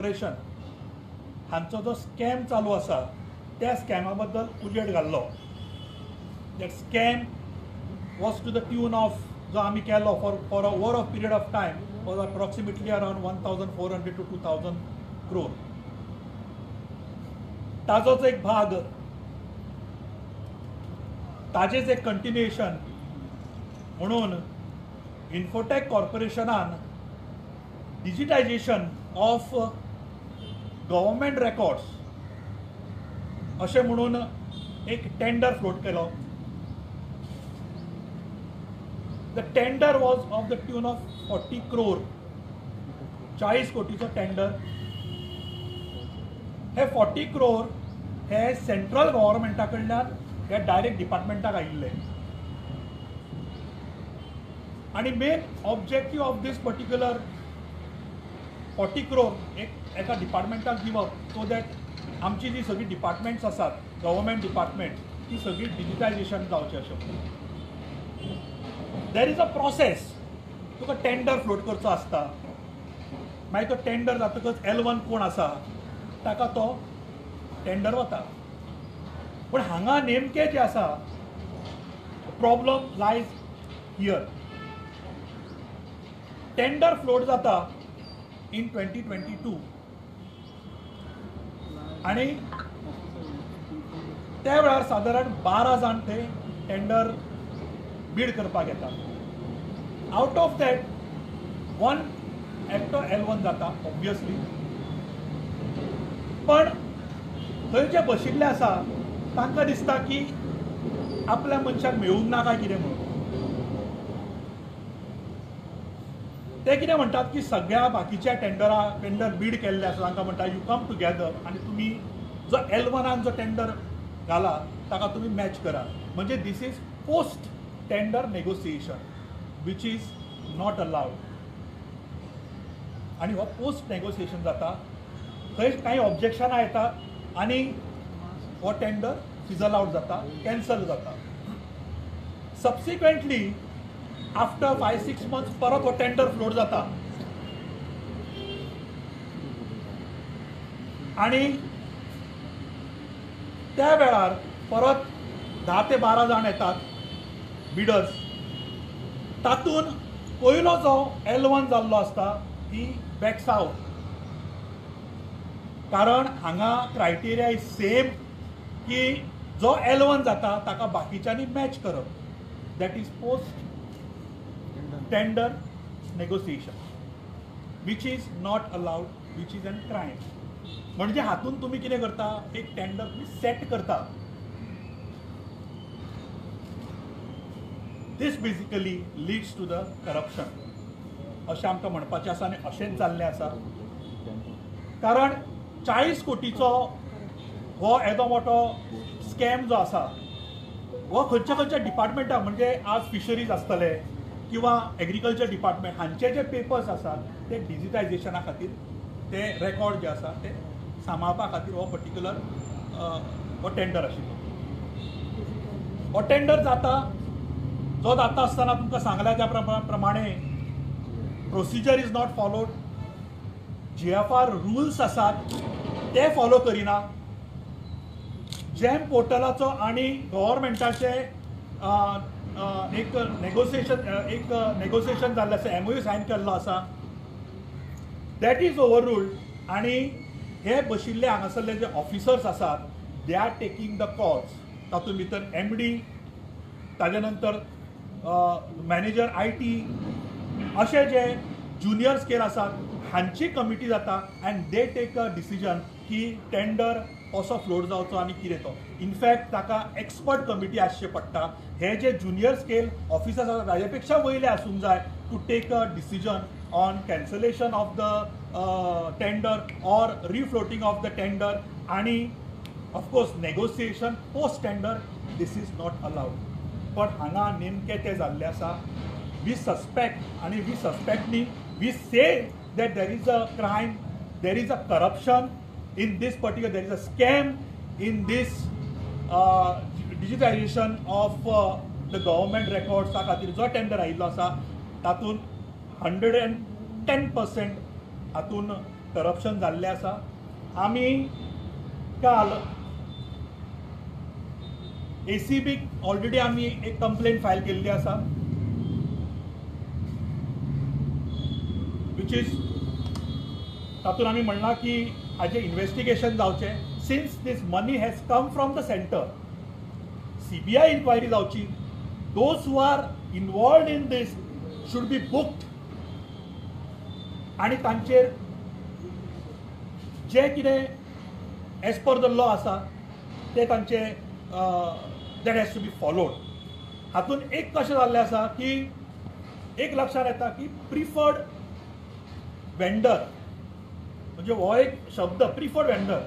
Corporation हांचो जो scam चालू आसा त्या स्कॅमा बद्दल उजेड घाल्लो. That scam was to the tune of जो आमी केलो for a over of period of time was approximately around 1400 to 2000 crore. ताजोच एक भाग, ताजेच एक कंटिन्युएशन म्हणून इन्फोटेक कॉर्पोरेशनान डिजिटायजेशन ऑफ गव्हर्मेंट रेकॉर्ड्स अशें म्हणून एक टेंडर फ्लोट केलो. The tender was of the tune of 40 crore, 40 कोटीचो tender. हे 40 क्रोर हे सेंट्रल गव्हर्मेंटा कडल्यान हे डायरेक्ट डिपार्टमेंटाक आयिल्ले आनी main objective of this particular 40 crore एक एका डिपार्टमेंटाक दिवप सो that आमची जी सगळीं डिपार्टमेंट्स आसात गव्हर्मेंट डिपार्टमेंट ती सगळी डिजिटायजेशन जावचें अशें. There is a process. तुका टेंडर फ्लोट करचो आसता, मागीर तो टेंडर जातकच L1 कोण आसा ताका तो टेंडर वता. पूण हांगा नेमकें जें आसा problem lies here. Tender float जाता इन 2022 आनी त्या वेळार सादारण 12 जाण ते टेंडर बीड करपाक येता. आउट ऑफ that 1 एकटो L1 जाता ऑब्वियसली, पण थंय जे बशिल्ले आसा तांकां दिसता की आपल्या मनशाक मेळूंक ना काय कितें म्हणून. ते कितें म्हणटात की सगळ्या बाकीच्या टेंडर बीड केल्ले आसा तांकां म्हणटा you come together आनी तुमी जो L1 जो टेंडर घाला ताका तुमी मॅच करा. म्हणजे this is post tender negotiation which is not allowed. आनी हो पोस्ट नेगोसिएशन जाता थंय कांय ऑब्जेक्शनां येतात आनी हो टेंडर फिजल आवट जाता, कॅन्सल जाता. सबसिक्वेंटली आफ्टर 5-6 मंथ्स परत हो टेंडर फ्लोट जाता आनी त्या वेळार परत 10 ते 12 जाण येतात बिडर्स. तातूंत पयलो जो L1 जाल्लो आसता ही बॅक्स आवट, कारण हांगा क्रायटेरिया is same की जो L1 जाता ताका बाकीच्यांनी मॅच करप. That is post tender negotiation which is not allowed, which is an crime. म्हणजे हातून तुमी कितें करता, एक टेंडर तुमी सेट करता. This basically leads to the corruption अशें आमकां म्हणपाचें आसा आनी अशेंच जाल्लें आसा. कारण 40 कोटीचो हो येदो मोठो स्कॅम जो आसा हो खंयच्या खंयच्या डिपार्टमेंटाक, म्हणजे आज फिशरीज आसतले किंवा एग्रीकल्चर डिपार्टमेंट, हांचे जे पेपर्स आसात ते डिजिटायजेशना खातीर ते रेकॉर्ड जे आसा ते सांबाळपा खातीर हो पर्टिक्युलर हो टेंडर आशिल्लो. हो टेंडर जाता, जो जाता आसतना तुमकां सांगल्या त्या प्रमाणे procedure is not followed, GFR rules आसात ते फॉलो करिना, जॅम पोर्टलाचो आनी गव्हर्मेंटाचे एक नेगोसिएशन जाल्लें आसा, MOU sign केल्लो आसा, that is ओवररूल्ड. आनी हे बशिल्ले हांगासरले जे ऑफिसर्स आसात they are taking the calls. तातूंत भितर MD, ताजे नंतर मॅनेजर IT, अशे जे ज्युनियर स्केल आसात हांची कमिटी जाता and they take a decision की टेंडर कसो फ्लोट जावचो आनी कितें तो. इनफॅक्ट ताका एक्सपर्ट कमिटी आसचे पडटा. हे जे ज्युनियर स्केल ऑफिसर्स आसात ताजे पेक्षा वयले आसूंक जाय to take a decision on cancellation of the tender or refloating of the tender आनी of course negotiation post tender this is not allowed. पण हांगा नेमकें तें जाल्लें आसा. We suspect आनी we suspect न्ही, we say that there is a crime, there is a corruption in this particular, there is a scam in this digitization of the government records. खातीर जो टेंडर आयिल्लो आसा तातूंत 110% हातूंत करप्शन जाल्लें आसा. आमी काल एसीबीक ऑलरेडी आमी एक कंप्लेन फायल केल्ली आसा, which is तातूंत आमी म्हणलां की हाजें इन्वेस्टिगेशन जावचें. Since this money has come from the centre, CBI inquiry जावची. Those who are involved in this should be booked आनी तांचेर जे कितें एज पर the law आसा ते तांचे that has to be followed. हातूंत एक कशें जाल्लें आसा की एक लक्षांत येता की प्रिफर्ड वेंडर म्हणजे हो एक शब्द प्रिफर्ड वेंडर.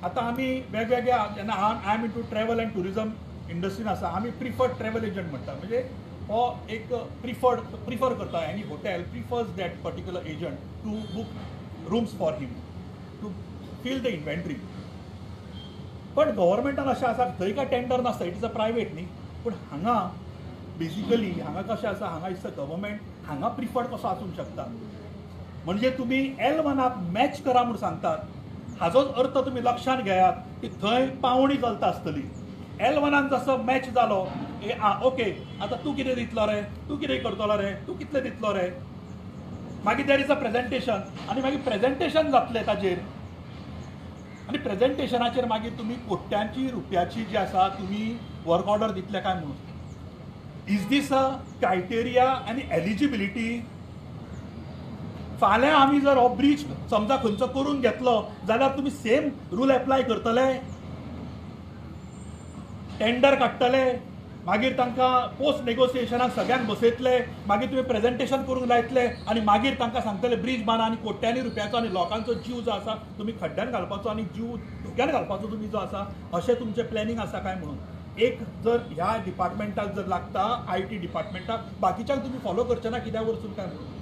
आतां आमी वेगवेगळ्या जेन्ना I am into travel and tourism इंडस्ट्रीन आसा, आमी प्रिफर्ड ट्रॅवल एजंट म्हणटा. म्हणजे हो एक प्रिफर करता any hotel prefers that particular agent to book rooms for him to fill the inventory. पण गव्हर्मेंटान अशें आसा थंय काय टेंडर नासता, it is a private न्ही. पूण हांगा बेजिकली हांगा कशें आसा, हांगा it's a government, हांगा प्रिफर्ड कसो आसूंक शकता. म्हणजे तुमी L1 match करा म्हूण सांगतात, हाजोच अर्थ तुमी लक्षांत घेयात की थंय पावणी चलता आसतली. L1 जसो मॅच जालो ए आं ओके आतां तूं कितें दितलो रे, तूं कितें करतलो रे, तूं कितलें दितलो रे. मागीर there is a presentation आनी मागीर प्रेजेंटेशन जातलें ताजेर आनी प्रेजेंटेशनाचेर मागीर तुमी कोट्यांची रुपयाची जी आसा तुमी वर्क ऑर्डर दितले काय म्हणून. Is these a criteria आनी एलिजिबिलिटी? फाल्यां आमी जर हो ब्रीच समजा खंयचो करून घेतलो जाल्यार तुमी सेम रूल एप्लाय करतले, टेंडर काडटले, मागीर तांकां पोस्ट नेगोसिएशनाक सगळ्यांक बसयतले, मागीर तुमी प्रेजेंटेशन करूंक लायतले आनी मागीर तांकां सांगतले ब्रीज बांदा आनी कोट्यांनी रुपयाचो आनी लोकांचो जीव जो आसा तुमी खड्ड्यान घालपाचो आनी जीव धोक्यान घालपाचो तुमी जो आसा, अशें तुमचें प्लॅनिंग आसा काय म्हणून. एक जर ह्या डिपार्टमेंटाक जर लागता I T डिपार्टमेंटाक, बाकीच्यांक तुमी फॉलो करचे ना कित्याक वरसून काय म्हणून.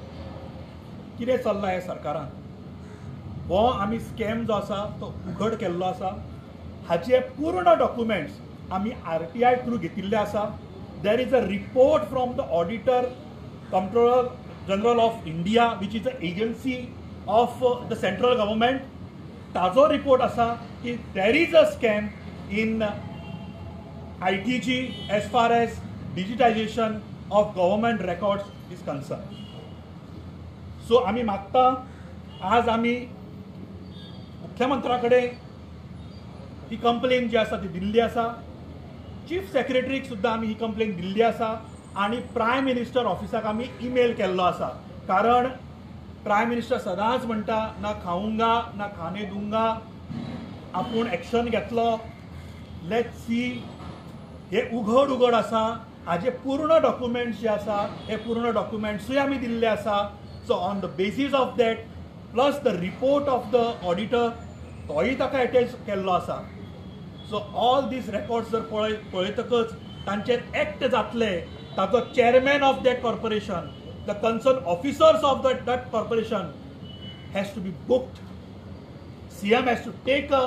कितें चल्लां हें सरकारान? हो आमी स्कॅम जो आसा तो उघड केल्लो आसा. हाचे पूर्ण डॉक्युमेंट्स आमी RTI through घेतिल्ले आसा. There is a report from the auditor comptroller general of India which is a agency of the central government. ताजो रिपोर्ट आसा की there is a scam in ITG as far as digitization of government records is concern. So आमी मागता आज आमी मुख्यमंत्र्या कडेन ही complain जी आसा ती दिल्ली आसा, चीफ सेक्रेटरीक सुद्दां आमी ही कंप्लेन दिल्ली आसा आनी प्रायम मिनिस्टर ऑफिसाक आमी ईमेल केल्लो आसा. कारण प्रायम मिनिस्टर सदांच म्हणटा ना खाऊंगा ना खाने दूंगा, आपूण एक्शन घेतलो. Let's see, हे उघड उघड आसा. हाजे पूर्ण डॉक्युमेंट्स जे आसा हे पूर्ण डॉक्युमेंट्सूय आमी दिल्ले आसा. So on the basis of that plus the report of the auditor तोय ताका एटॅच केल्लो आसा. सो ऑल these records जर पळयतकच तांचेर एक्ट जातले, ताचो chairman of that corporation, the concern officers of that corporation has to be booked. CM has to take a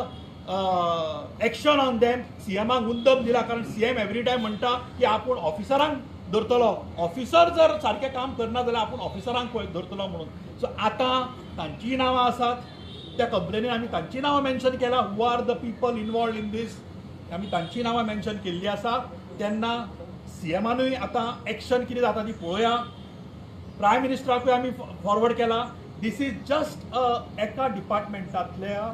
action on them. सीएमाक मुद्दम दिला, कारण सीएम एवरी टायम म्हणटा की आपूण ऑफिसरांक धरतलो, ऑफिसर जर सारकें काम करना जाल्यार आपूण ऑफिसरांक धरतलो म्हणून. सो आतां तांचीं नांवां आसात त्या कंप्लेनीन, आमी तांचीं नांवां मेन्शन केलां, who are the people involved in this, आमी तांचीं नांवां मेन्शन केल्लीं आसा. तेन्ना सीएमानूय आतां एक्शन कितें जाता ती पळोवया. प्रायम मिनिस्टराकूय आमी फॉरवर्ड केला. This is just एका डिपार्टमेंटांतल्या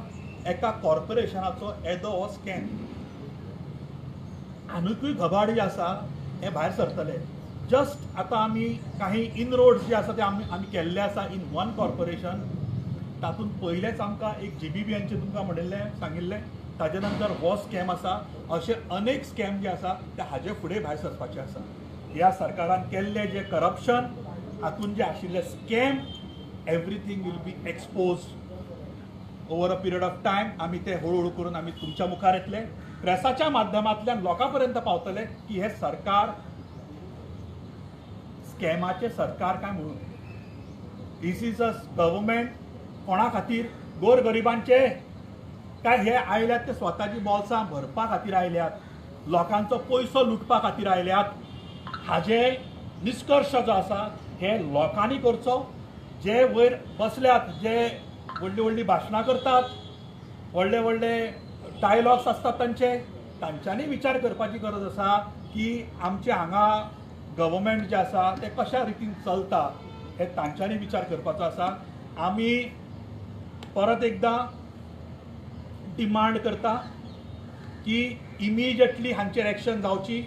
एका कॉर्पोरेशनाचो येदो हो स्कॅम. आनिकूय घबाड जे आसा हे भायर सरतले. जस्ट आतां आमी काही इनरोड्स जे आसा ते आमी केल्ले आसा इन वन कॉर्पोरेशन. तातूंत पयलेंच आमकां एक GBBNचें तुमकां म्हणिल्लें सांगिल्लें, ताजे नंतर हो स्कॅम आसा. अशे अनेक स्कॅम जे आसा ते हाजे फुडें भायर सरपाचे आसा. ह्या सरकारान केल्लें जें करप्शन, हातूंत जे आशिल्ले scam, everything will be expose over a period of time. आमी ते हळूहळू करून आमी तुमच्या मुखार येतले, प्रेसाच्या माध्यमांतल्यान लोकां पर्यंत पावतले की हें सरकार स्कॅमाचें सरकार काय म्हणून. This is a government कोणा खातीर? गोरगरिबांचे काय हे आयल्यात ते स्वताची बोल्सां भरपा खातीर आयल्यात, लोकांचो पयसो लुटपा खातीर आयल्यात. हाजे निश्कर्श जो आसा हे लोकांनी करचो. जे वयर बसल्यात, जे व्हडली व्हडली भाशणां करतात, व्हडले व्हडले डायलॉग्स आसतात तांचे, तांच्यांनी विचार करपाची गरज आसा की आमचे हांगा गव्हर्मेंट जें आसा तें कशा रितीन चलता हें तांच्यांनी विचार करपाचो आसा. आमी परत एकदां डिमांड करता की इमिजिएटली हांचेर एक्शन जावची.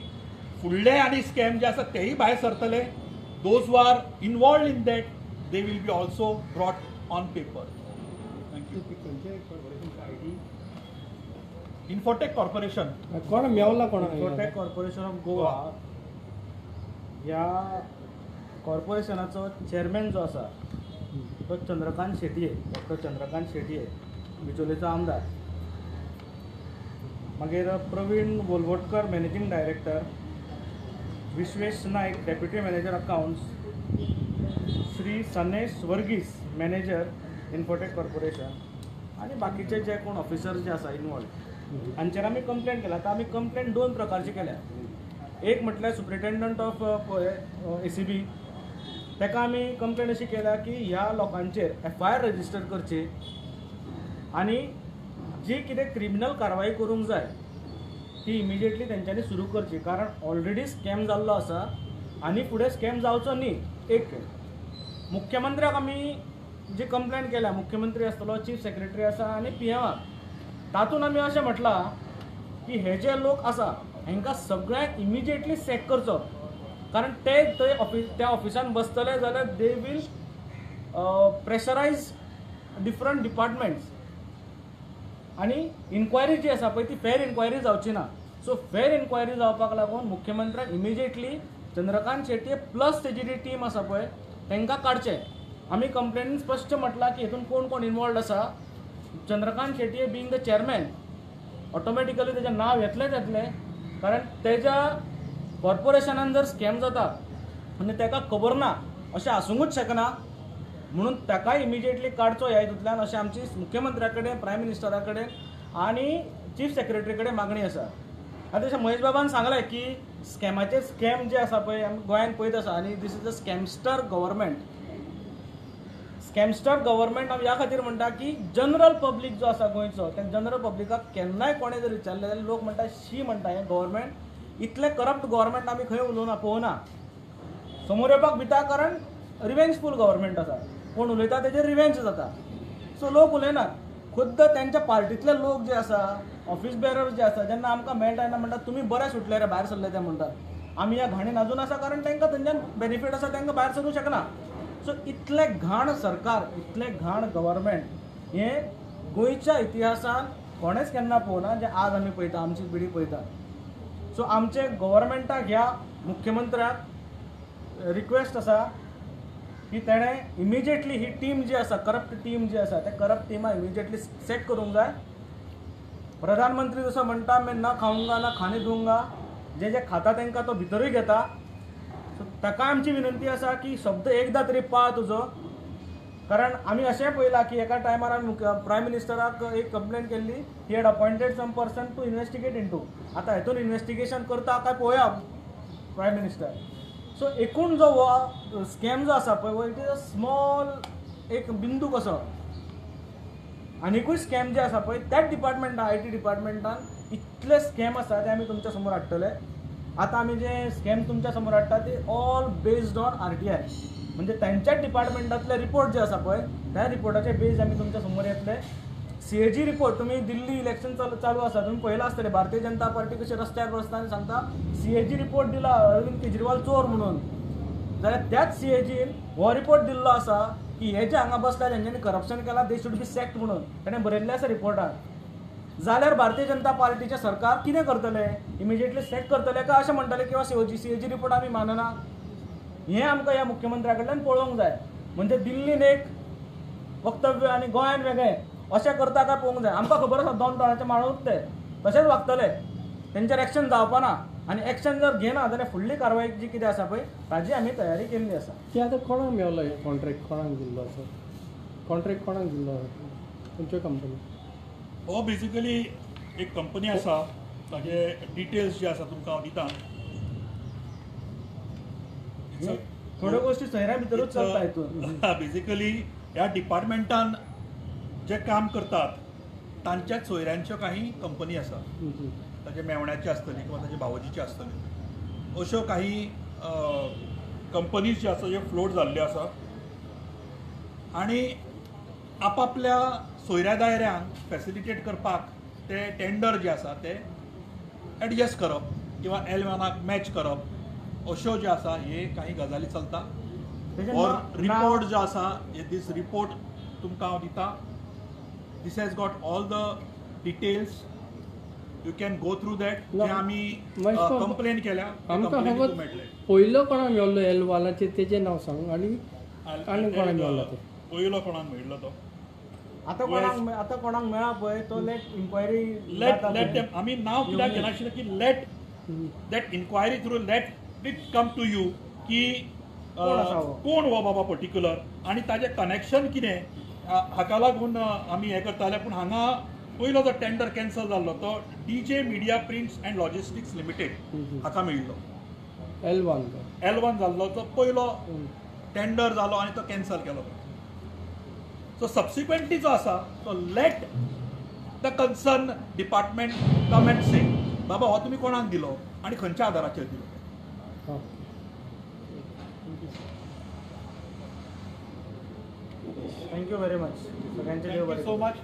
फुडले आनी स्कॅम जे आसा तेय भायर सरतले. Those who are involved in that they will be also brought on paper. Thank you. Infotech corporation कोण मेवला कोण? इन्फोटेक कॉर्पोरेशन ऑफ गोवा ह्या कॉर्पोरेशनाचो चेअरमॅन जो आसा तो चंद्रकांत शेटये, डॉक्टर चंद्रकांत शेटये, बिचोलेचो आमदार. मागीर Praveen Volvotkar managing director, Vishwesh Naik deputy manager accounts, Shri Sanesh Varghese manager Infotech corporation आनी बाकीचे जे कोण ऑफिसर जे आसा इनवॉल्व हांचेर आमी कंप्लेन केला. आतां आमी कंप्लेन दोन प्रकारची केल्या. एक म्हटल्यार सुप्रिटेंडंट ऑफ ACB ताका आमी कंप्लेन अशी केल्या की ह्या लोकांचेर FIR register करची आनी जी कितें क्रिमिनल कारवाई करूंक जाय ती इमिजिएटली तेंच्यांनी सुरू करची, कारण ऑलरेडी स्कॅम जाल्लो आसा आनी फुडें स्कॅम जावचो न्ही. एक मुख्यमंत्र्याक आमी जी कंप्लेन केल्या, मुख्यमंत्री आसतलो, चीफ सेक्रेटरी आसा आनी PMआक, तातूंत आमी अशें म्हटलां की हे जे लोक आसा हांकां सगळ्यांक इमिजिएटली सॅक करचो, कारण ते थंय त्या ऑफिसान बसतले जाल्यार they will pressurise different departments आनी इन्क्वायरी जी आसा पळय ती फेर इन्क्वायरी जावची ना. सो फेर इन्क्वायरी जावपाक लागून मुख्यमंत्र्यान इमिजिएटली चंद्रकांत शेटये प्लस तेजी जी टीम आसा पळय तांकां काडचें. आमी कंप्लेनीन स्पश्ट म्हटलां की हितून कोण कोण इनवॉल्ड आसा. Chandrakant Shetye being the chairman automatically तेजें नांव येतलेंच येतलें, कारण तेज्या कॉर्पोरेशनान जर स्कॅम जाता आनी ताका खबर ना अशें आसूंकूच शकना, म्हणून ताकाय इमिजिएटली काडचो ह्या हितूंतल्यान अशें आमची मुख्यमंत्र्या कडेन, प्रायम मिनिस्टरा कडेन आनी चीफ सेक्रेटरी कडेन मागणी आसा. आतां जशें महेश बाबान सांगलें की स्कॅमाचे स्कॅम जे आसा पळय आमी गोंयांत पळयत आसा आनी this is a scamster government. Scamster government आमी ह्या खातीर म्हणटा की जनरल पब्लीक जो आसा गोंयचो त्या जनरल पब्लिकाक केन्नाय कोणें जर विचारलें जाल्यार लोक म्हणटा शी म्हणटा हें गव्हर्मेंट इतलें करप्ट गव्हर्मेंट आमी खंय उलोवना पळोवना, समोर येवपाक भिता, कारण रिवेंजफूल गव्हर्मेंट आसा, कोण उलयता तेजेर रिवेंज जाता. सो लोक उलयनात. खुद्द तेंच्या पार्टींतले लोक जे आसा, ऑफिस बेरर जे आसा, जेन्ना आमकां मेळटा तेन्ना म्हणटा तुमी बरे सुटले रे, भायर सरले ते म्हणटात, आमी ह्या घाणीन अजून आसा, कारण तांकां थंयच्यान बेनिफीट आसा, तांकां भायर सरूंक शकना. सो इतलें घाण सरकार, इतलें घाण गव्हर्मेंट हें गोंयच्या इतिहासान कोणेंच केन्ना पळोवना, जें आज आमी पळयता, आमची पिढी पळयता. सो आमचे गव्हर्मेंटाक ह्या मुख्यमंत्र्याक रिक्वेस्ट आसा की तेणें इमिजिएटली ही टीम जी आसा, करप्ट टीम जी आसा, त्या करप्ट टिमा इमिजिएटली सेट करूंक जाय. प्रधानमंत्री जसो म्हणटा मैं ना खाऊंगा ना खाने दूंगा, जे जे खाता तांकां तो भितरूय घेता. सो ताका आमची विनंती आसा की शब्द एकदां तरी पाळ तुजो, कारण आमी अशें पळयलां की एका टायमार आमी प्रायम मिनिस्टराक एक कंप्लेन केल्ली, he had appointed some person to investigate into. आतां हेतून इन्वेस्टिगेशन करता काय पळोवया प्रायम मिनिस्टर. सो एकूण जो हो स्कॅम जो आसा पळय, it is a small एक बिंदू कसो. आनिकूय स्कॅम जे आसा पळय त्याच डिपार्टमेंटान, IT डिपार्टमेंटान इतले स्कॅम आसा ते आमी तुमच्या समोर हाडटले. आतां आमी जे स्कॅम तुमच्या समोर हाडटा ते ऑल बेस्ड ऑन RTI, म्हणजे त्यांच्याच डिपार्टमेंटांतले रिपोर्ट जे आसा पळय त्या रिपोर्टाचे बेज आमी तुमच्या समोर येतले. CAG report, तुमी दिल्ली इलेक्शन चालू आसा, तुमी पळयलां आसतलें भारतीय जनता पार्टी कशी रस्त्यार बसता आनी सांगता CAG report दिला अरविंद केजरीवाल चोर म्हणून, जाल्यार त्याच CAGन हो रिपोर्ट दिल्लो आसा की हे जे हांगा बसला तेंच्यांनी करप्शन केलां, they should be sacked म्हणून ताणें बरयल्लें आसा रिपोर्टार. जाल्यार भारतीय जनता पार्टीचें सरकार कितें करतलें, इमिजिएटली सॅक करतलें काय अशें म्हणटलें किंवा CAG report आमी मानना? हें आमकां ह्या मुख्यमंत्र्या कडल्यान पळोवंक जाय. म्हणजे दिल्लीन एक वक्तव्य आनी गोंयान वेगळें अशें करता काय पळोवंक जाय. आमकां खबर आसा दोन तोंडाचे माणूस ते तशेंच वागतले, तेंचेर एक्शन जावपाना आनी एक्शन जर घेना जाल्यार फुडली कारवाय जी कितें आसा पळय ताजी आमी तयारी केल्ली आसा. ती आतां कोणाक मेवलो हे कॉन्ट्रॅक्ट, कोणाक दिल्लो आसा कॉन्ट्रॅक्ट, कोणाक दिल्लो आसा तुमच्या कंपनी? हो बेसिकली एक कंपनी आसा, ताजे डिटेल्स जे आसा तुमकां हांव दिता. थोड्यो गोश्टी सोयऱ्या भितरूच चलता हितून. बेसिकली ह्या डिपार्टमेंटान जे काम करतात तांच्याच सोयऱ्यांच्यो काही कंपनी आसा, ताजे मेवण्याची आसतली किंवा ताजे भावोजीची आसतली, अश्यो काही कंपनीज ज्यो आसा ज्यो फ्लोट जाल्ल्यो आसा आनी आपापल्या सोयऱ्या दायऱ्यांक फॅसिलिटेट करपाक ते टेंडर जे आसा ते एडजस्ट करप किंवा L1 match करप अश्यो ज्यो आसा हे काही गजाली चलता. और रिपोर्ट जो आसा हे दीस रिपोर्ट तुमकां हांव दिता. This has got all the details, you can go through that. जे आमी कंप्लेन केल्या आमकां फकत पयलो कोणाक मेळ्ळो L1 तेजें नांव सांग आनी आनी कोणाक मेळ्ळो ते पयलो कोणाक मेळिल्लो तो आतां कोणाक मेळ्ळा पळय तो लेट इन्क्वायरी लेट लेट आमी नांव कित्याक घेनाशिल्लें की let that inquiry through let it come to you की कोण हो बाबा पर्टिक्युलर आनी ताजें कनेक्शन कितें हाका लागून आमी हें करताले. पूण हांगा पयलो जो टेंडर कॅन्सल जाल्लो तो DJ media prints and logistics limited हाका मेळिल्लो. L1 जाल्लो तो पयलो टेंडर जालो आनी तो कॅन्सल केलो. सो सबसिक्वेंटली जो आसा तो let the concern department come and say बाबा हो तुमी कोणाक दिलो आनी खंयच्या आदाराचेर दिलो. Thank you very much. Thank you so much.